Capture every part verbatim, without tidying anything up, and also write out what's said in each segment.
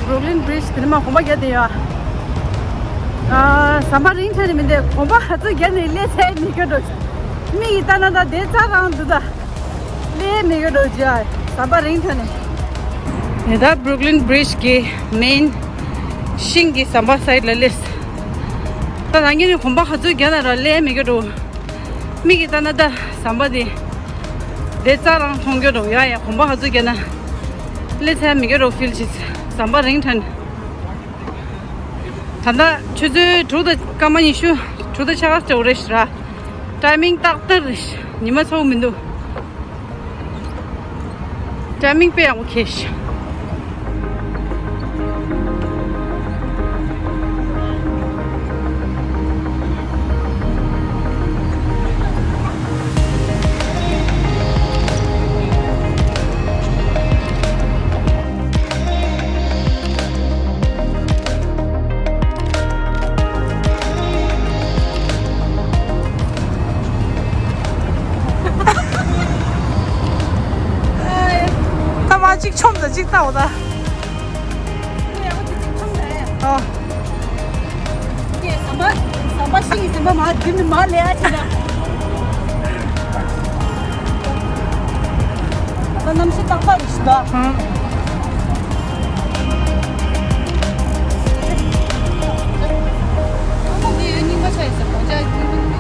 Brooklyn Bridge དེ་ནས་མར་གོམ་པ་བརྒྱབ་བསྡད་ཡོད། ཨ། ཟམ་པ་རིང་དྲགས་ནས་མི་འདུག་གོམ་པ་ཧ་ཚོད་བརྒྱབ་ནས་སླེབས་ཚར་མི་འགྱོ་འགྲོ། མིག་གིས་ལྟ་ན་ད་དེ་རྩ་རང་འདུག་ད། སླེབས་མི་འགྱོ་འགྲོ་ཅི་ཨ། ཟམ་པ་རིང་དྲགས་ནས། ངས་ད་Brooklyn Bridge གི་main ཤིང་གི་ཟམ་པ་side ལ་སླེབས། ད་རང་གིས་ནི་གོམ་པ་ཧ་ཚོད་བརྒྱབ་ན་ར་སླེབས་མི་འགྱོ་འགྲོ། མིག་གིས་ལྟ་ན་ད་ཟམ་པ་དེ་དེ་རྩ་རང་མཐོང་འགྱོ་འགྲོ། ཡ་ཡ་གོམ་པ་ཧ་ཚོད་བརྒྱབ་ན་སླེབས་ཚར་མི་འགྱོ་འགྲོ་feel བྱེད། ཟམ་པ་རིང་དྲགས་ནས། ད་ལྟ་ཆུ་ཚོད་དྲུག་དང་སྐར་མ་ཉི་ཤུ། དྲུག་དང་ཕྱེད་ཀ་ཙམ་རེད་ཤག་ར། timing ཏག་ཏག་རེད་ཤག་ཉི་མ་ཚ་པོ་མི་འདུག timing དཔེ་ཡག་པོ་འཁེལ་ཤག་ད་མ་གཅིག་ཆོམ་ད་གཅིག་ལྟ་འོ་ད། ཨོ། ངས་ཟམ་པ་ཟམ་པ་ཤིང་གི་ཟམ་པ་མར་བརྒྱུད་ནས་མར་སླེབས་ཡ་བྱས་ན། ད་གནམ་གཤིས་ཏག་ཏག་རེད་ཤག་ད། ཧང་། ཨ་མ་དེ་ཡོད་རྙིང་པ་ཆགས་ཡོད་ཟེར་གོང་ཆགས་རྙིང་པ།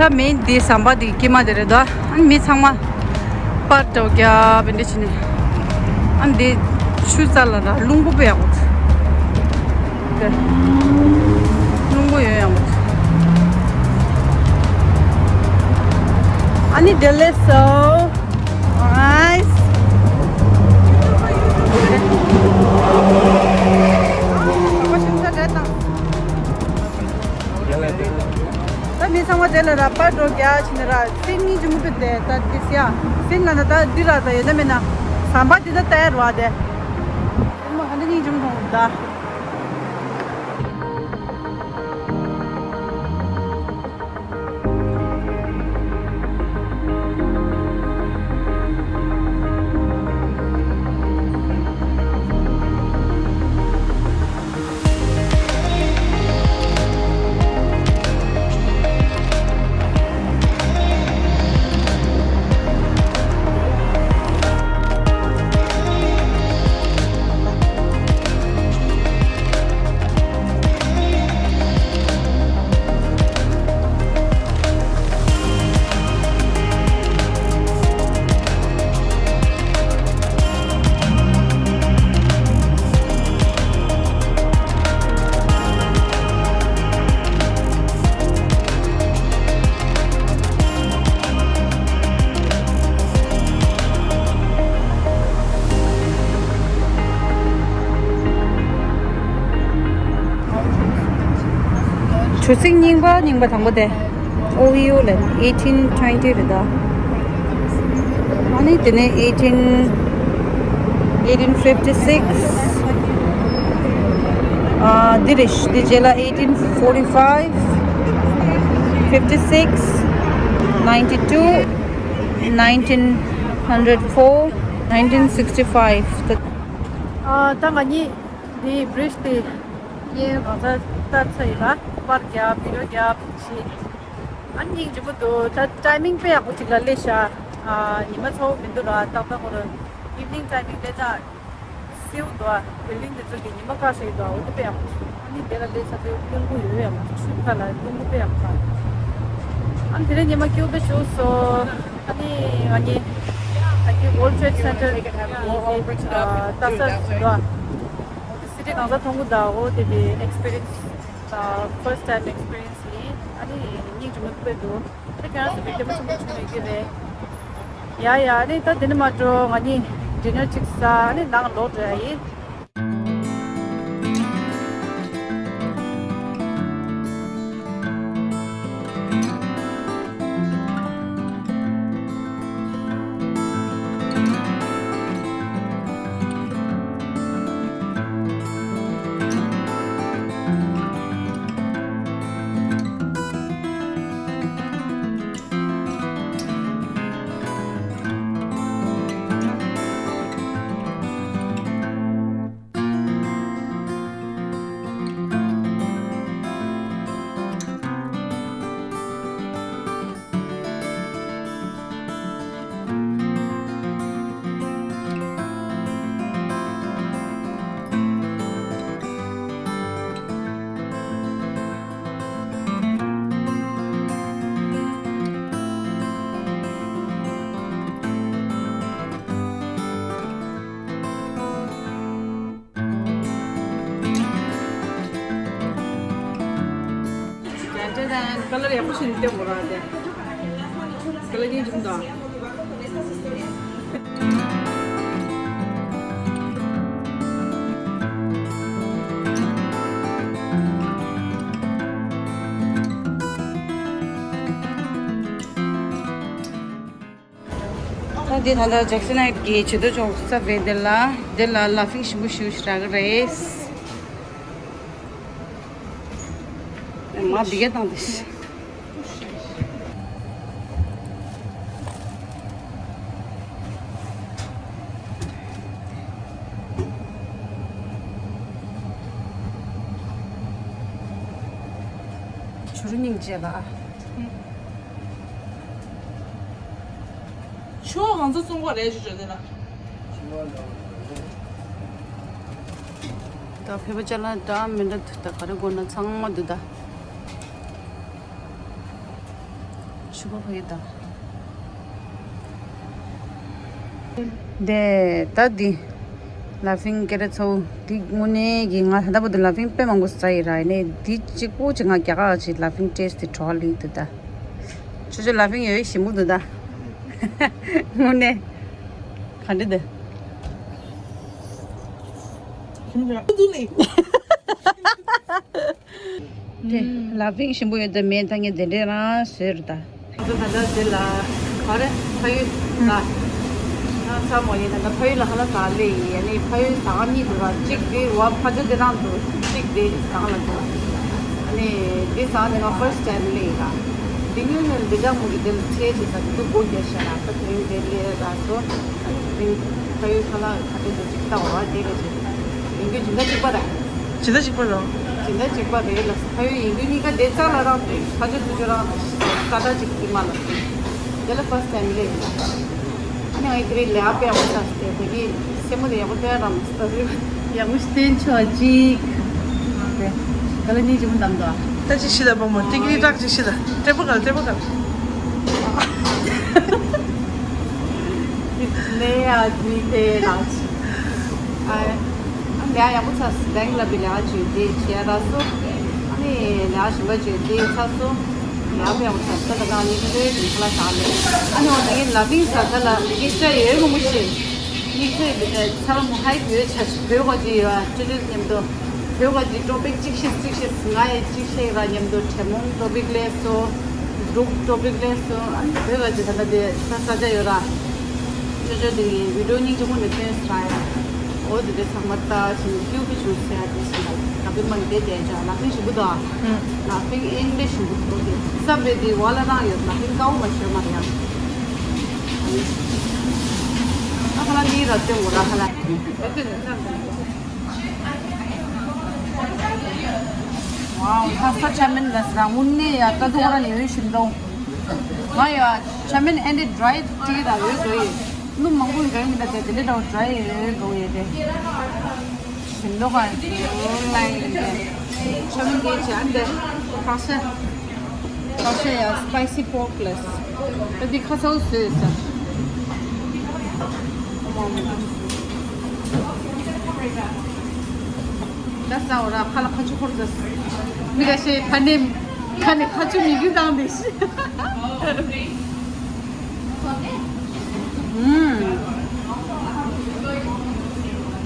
ད་མི་འདི་ཟམ་པ་འདི་དཀྱིལ་མ་དེ་རེད་དོ། ཨ་ནི་མི་ཚང་མ་པར་འདྲ་བོ་རྒྱབ་པ་འདྲ་བྱས་ནས། ཨ་ནི་འདི་ཆུ་རྩ་ལ་ར་རླུང་བུ་དཔེ་ཡག་པོ་འདུག་རླུང་བུ་ཡོད་ཡག་པོ་འདུག་ཨ་ནི་དེ་ལས་སོ། Nice. ད་མི་ཚང་མ་དེ་ལ་ར་པར་འདྲ་བོ་རྒྱག་བྱས་ནས་ར་སིན་སྙིང་རྗེ་མོ་དཔེ་བསྡད། ད་དེ་སི་ཡ་སིན་ལ་ན་ད་འདི་ར་ད་ཡོད་ན་མེད་ན་ཟམ་པ་འདི་ད་ལྟ་ཡ་ར་བ་དེ་མོ་ཧ་འདྲ་སྙིང་རྗེ་མོ་མཐོང་ད། གྲུ་གཟིངས་རྙིང་པ་རྙིང་པ་དང་པོ་དེ། ཨོ་ཡོ་ལ་eighteen twenty རེད་ད། ཨ་ནི་དེ་ནས་eighteen eighteen fifty six། ཨ་འདི་རེད། འདི་རྗེས་ལ་eighteen forty five, fifty six, ninety two, nineteen hundred four, nineteen sixty five. ཨ་ད་ང་གཉིས་འདི་bridge དེ་གཡས་གང་ཚ་ལྟ་ཚ་ཡིན་པ། པར་རྒྱབ་བི་ཌི་ཡོ་རྒྱབ་བྱས། ཨ་སྙིང་རྗེ་པོ་འདུག་ད་ཊའི་མིང་དཔེ་ཡག་པོ་ཅིག་ལ་སླེབས་ཤག་ཨ་ཉི་མ་ཚ་པོ་མི་འདུག་ར། ཏག་ཏག་ཁོ་རང་evening timing སླེབས་ན་སེའུ་འདུག་ཨ་building དེ་ཚོ་གི་ཉི་མ་དཀར་ཞིག་འདུག་ཨ་འོ་དེ་དཔེ་ཡག་པོ་ཅིག་ཨ་ནི་དེ་ལ་སླེབས་ས་དེ་རླུང་བུ་ཡོད་ཡག་པོ་ཅིག་ཆུ་ཁ་ལ་རླུང་བུ་དཔེ་ཡག་པོ་ཁ། ཨ་ནི་དེ་རིང་ཉི་མ་སྐྱིད་པོ་དཔེ་བྱུང་སོང་། ཨ་ནི་ང་གཉིས་ World Trade Center ལྟ་ས་ཟིན་པ། འོ་དེ་སི་ཊི་གང་ས་མཐོང་གི་འདུག་འོ་དེ་དེ་experience first time experience ཡིན། ཨ་ནི་སྙིང་རྗེ་མོ་དཔེ་འདུག་ཨ་ནི་ཁྱེད་རང་ཚོ་བདེ་མོ་ཆུང་ཆུང་ཡོད་ཀྱི་རེད། ཡ་ཡ། ཨ་ནི་ད་དེ་ནི་མ་འགྲོ། ང་གཉིས་dinner གཅིག་ཟ། ཨ་ནི་ནང་ལོག་འགྲོ་ཡ་ཡིན། ཀ་ལར་ཡག་པོ་ཞིག་སྟོན་དགོས་ར་དེ། ཀ་ལར་གཉིས་བྱུང་དང་། ད་འདི་ད་ལྟ་ཇེག་སན་ཧའེཊ་གི་བྱེ་རྡོ་ཅོག་ས་བེ་འདི་ལ། འདི་ལ་ལ་ཕིང་ཞིམ་པོ་ཞིག་རག་གི་རེད། མ་འདི་ག་བཏང་དེ། བྱུ་རུ་སྙིང་རྗེ་ལ། ཆུ་བོ་གང་ཚོ་སོང་གོ་རེད་ཞུ་བརྗོད་དེ་ལ། ད་ཕེབས་པ་ཅ་ལག་འདྲ་མི་འདྲ་འདུག་ད་ག་རེ་དགོས་ན་ཚང་མ་འདུག་ད་ཆུ་བོ་ཕ་གི་ད། དེ་ད་འདི་ལ་ཕིང་ཀེ་རེ་ཚོ་འདི་དངོས་གནས་ཀྱི་ང་ད་ལྟ་བར་དུ་ལ་ཕིང་དཔེ་མང་པོ་ཟ་ཡི་ར། ཡིན་ནའི་འདི་གཅིག་པུ་ཅིག་ང་རྒྱ་གར་ཅིག་ལ་ཕིང་ཊེ་སི་ཊི་དེ་བྲོ་བ་ལི་འདུག་ད། ཆོ་ཆོ་ལ་ཕིང་ཡོད་ཞིམ་པོ་འདུག་ད། དངོས་གནས་ག་འདྲ་འདུག་ཞིམ་ཅང་། དེ་ལ་ཕིང་ཞིམ་པོ་ཡོད་དེ་མེད་ད་ངས་དེ་འདྲས་རང་ཟོས་རེད་ད། ང་ཚོ་ད་ལྟ་འདི་ལ་ག་རེ་ཕ་ཡུལ་ལ་ང་ཚ་མོ་ཡིན་ད་ལྟ་ཕ་ཡུལ་ལ་ཧ་ལ་ས་ལེ་ཡིན། ཨ་ནི་ཕ་ཡུལ་ཟ་ཁང་གཉིས་འདུག་ར། གཅིག་འདི་བ་ཕ་ཇོ་འདི་རང་འདུག་གཅིག་འདི་ཟ་ཁང་ལ་འདུག་ཨ་ནི་འདི་ཟ་ཁང་འདི་ང་ཕར་སི་ཊི་ཊེམ་ལེ་ཡིན་ར། འདི་ངོས་ནས་འདི་འདྲ་མོ་གི་འདི་ལ་ཚེ་ཆེ་ས་འདི་འདུག་སྒོ་རྒྱག་ཤ་ར་ད་དེ་རིང་འདི་ལེ་ར་སོ། ཨ་ནི་དེ་རིང་ཕ་ཡུལ་ཁ་ལག་ག་དེ་འདུག་ཅིག་ལྟ་བ་དེ་ག་ཅིག་ཡིན་རྒྱུ་ཇི་འདྲ་གཅིག་པ་ར། ཇི་འདྲ་གཅིག་པ་ར། ཇི་འདྲ་གཅིག་པ་རེད་ལ། ཕ་ཡུལ་ཡིན་རྒྱུ་གཉིས་ཀ་བསྡད་ས་ལ་རང་ས་ཆ་སུ་ཆུ་རང་ས་ད་ཅིག་ཡིན་མ་ལ། དེ་ལ་ཕར་སི་ཊི་ཊེམ་ལེ་ཡིན་ལ། ཨ་ནི་ང་ཡི་དེ་རིང་ལས་ཨ་པེ་ཨ་མ་ས་སི་ཏེ་བོད་ཀྱི་སེན་མོ་དེ་ཡག་པོ་སྟོན་ར་མ་སི་ཏ་རེད། ཡག་པོ་སྟོན་ཆོག་ཅིག་དེ་ག་ལ་གཉིས་ཅི་མོ་དམ་དོ། ད་ཅི་ཤི་ད་བུ་མོ་ཏིག་རི་ཏག་ཅི་ཤི་ད། ཏྲེ་པོ་ག་ཏྲེ་པོ་ག་ལས་ཡ་མི་དེ་ལ་ཅི། ཨ་ལས་ཡག་པོ་ཚ་སི་བེང་ལ་བི་ལས་ཅི་དེ་ཆེ་ར་སོ། ཨ་ནི་ལས་ཞིམ་པ་ཅི་དེ་ཚ་སོ། ཡག་པོ་ཡག་པོ་ཚ་སི་ད་ད་གང་ནི་དེ་དེ་ཁ་ལ་ས་ལེ། ཨ་ནི་འོ་ད་ངས་ལ་བིང་ས་ད་ལ་དེ་ཅ་ཡོད་མོ་མོ་ཤེས། དམིགས་བསལ་ཚ་ལ་མོ་ཧའི་བོད་ཆ་བོད་ག་ཅི་ཡོད་ཅི་ཅི་མཉམ་དུ། བོད་ག་ཅི་ཊོ་པིག་གཅིག་ཤེས་གཅིག་ཤེས་ང་ཡི་གཅིག་ཤེས་ར་མཉམ་དུ་ཁྲེ་མོང་ཊོ་པིག་ལས་སོ། འབྲུག་ཊོ་པིག་ལས་སོ། ཨ་ནི་བོད་ག་ཅི་ད་ལྟ་དེ་ས་ས་ཆ་ཡོད་ར། ཅོ་ཅོ་དེ་གི་བི་ཌིའོ་སྙིང་རྗེ་མོ་ནས་སྟོན་ས་ཡ། འོ་དེ་དེ་ཚང་མ་ལྟ་བཞིན་ཀིའུ་གི་བྱུང་ས་ཡ་དེ་ཞིག་ལ་ད་བི་མང་དེ་དེ་ཅ་ལ་ཕིང་ཞིག་བུ་དོ། ལ་ཕིང་ཨིན་ལིཤ་ཞིག་བུ་དོ་དེ་ས་བེ་དེ་བ་ལ་རང་ཡོད་ལ་ཕིང་ཀའུ་མ་ཤོད་མ་རེད་ཡ། ཨ་ཁ་ལ་ནི་ར་སྟོན་གོ་ར་ཁ་ལ། Wow, pasta chow mein ལ་ཟ་དངོས་གནས་ཡ་ད་དུང་ར་ནས་ཡོད་ཤིན་ཏོ། ང་ཡ་chow mein and dry ཏི་ར་ཡོད་དོ་ཡེ། ནུ་མང་པོ་འགའ་ཡིན་ད་དེ་དེ་འདྲ་འདྲ་dry ཡོད་དོ་ཡེ་དེ། ཤིན་ཏོ་ག་ཡོད་ལ་ཡིན་དེ། chow mein དེ་ཅི་ཨན་དེ་pasta། ཁ་ཤས་ཡ་spicy pork ལ་ད་འདི་ཁ་ཚ་བོ་བཟོས་ས། ད་ས་འོ་ར་ཁ་ལ་ཁ་ཆུ་འཁོར་ཟ། མི་ཁ་ཤས་ཁ་ནས་ཁ་ནས་ཁ་ཆུ་མི་གི་བཏང་དེ་ཤི། ཨུམ།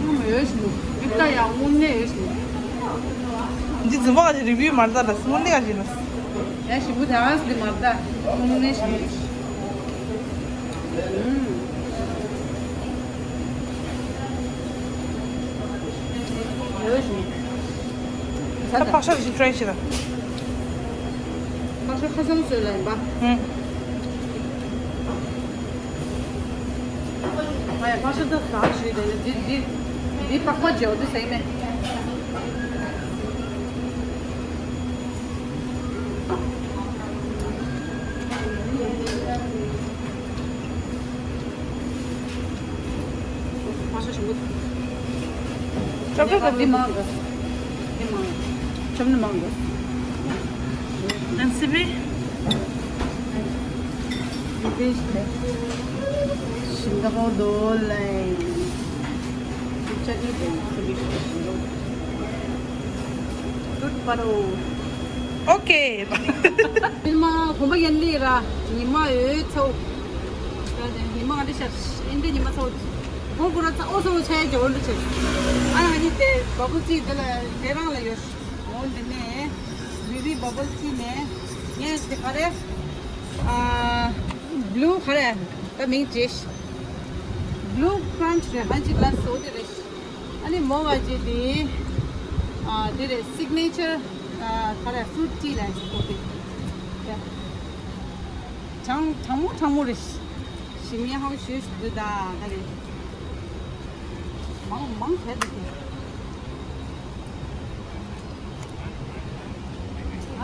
ཨུམ་ཡོད་ཤི་ནུ། ཡིབ་ད་ཡང་དངོས་གནས་ཡོད་ཤི་ནུ། འདི་རྫུན་མ་ག་ཅིག་རི་བིའུ་མ་རེད་ད། དངོས་གནས་ག་ཅིག་ནུ། ཡ་ཞིམ་པོ་དེ་ཨང་སི་འདི་མ་རེད་ད། དངོས་གནས་ཞིམ་པོ། ཨུམ། ད་ཕག་ཤ་ཞིག་ཊ་རའི་བྱེད་དང་། ཕག་ཤ་ཁ་སང་བཟོས་ལ་ཡིན་པ། ཨུམ། ང་ཡང་ཕག་ཤ་ད་ཟ་ཞིག་རེད། འདི་འདི་འདི་པགས་པ་བརྗེ་བ་འདི་ཟ་ཡི་མེད། ཁ་ཤས་ཞིམ་པོ། ཅོག་ཙེ་ལ་འདི་མང་གི། འདི་མང་གི། ཅོག་ནི་མང་གི། ཨན་སི་བི། ཤིང་ཏོག་རྡོ་ལེན། ཅ་ནི་དེ་ཚོ་གི་ཞིང་ཏོག་པར་འོ། ཨོ་ཀེ། ཕིལ་མ་གོམ་པ་ཡན་ལི་ར། ཉི་མ་འོད་ཚོ། ཉི་མ་འདི་ཤར། ཨིན་དི་ཉི་མ་ཚོ། གོ་གུ་ར་ཚ་ཨོ་ཚོ་ཆ་ཡ་ཇོ་འདི་ཆེ། ཨ་ནི་དེ་བ་གུ་ཙི་དེ་ལ་དེ་རང་ལ་ཡོད། འོ་འདི་ནས་བི་བི་བ་བལ་ཊི་ནས་ངས་དེ་ག་རེ། ཨ། བླུ་ག་རེ། ད་མིང་བརྗེས། བླུ་ཀྲན་ཆི་རེད། ཧན་ཅིག་ལ་སོ་དེ་རེད། ཨ་ནི་མོ་བ་ཅི་དེ། ཨ་དེ་རེད། སིག་ནེ་ཅར། ཨ་ག་རེ། ཕུ་རུ་ཊི་ལ་སོ་དེ། གྲང་གྲང་མོ་གྲང་མོ་རེད། ཞིམ་ཉེ་ཧང་ཞུ་ཞུ་དུ་ད་ག་རེ། མང་མང་བྱས་དེ་དེ།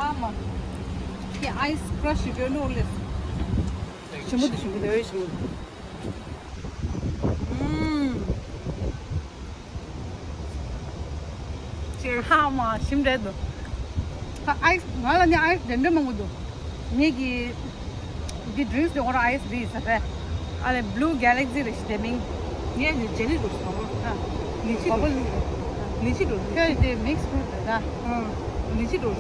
ཨ་མ། དེ་ཨའི་སི་ཀྲ་ཤི་བྱོས་ནོ་ལེ། ཞིམ་པོ་འདུག་ཞིམ་པོ་འདུག་ཨེ་ཞིམ་པོ་འདུག་ཨུམ། ཅེར་ཧ་མ་ཞིམ་རེད་འདུག་ད་ཨའི་སི་ང་ལ་ནི་ཨའི་སི་དེ་འདྲ་མང་པོ་འདུག་ངེད་ཀྱི་འདི་ཌི་རིང་སི་དེ་ཁོ་རང་ཨའི་སི་འདི་ཡིན་ས་རེད། ཨ་ལེ་བླུ་གྷེ་ལེག་སི་རེད་ཤི་དེ་མིང་། ངས་ནི་ཇེ་ལི་འདུག་ཟ་མ། ལི་ཅི་འདུག་ལི་ཅི་འདུག་ཁྱོད་དེ་མིག་སི་ཕུ་རུ་ཊི་རེད་ད། ལི་ཅི་འདུག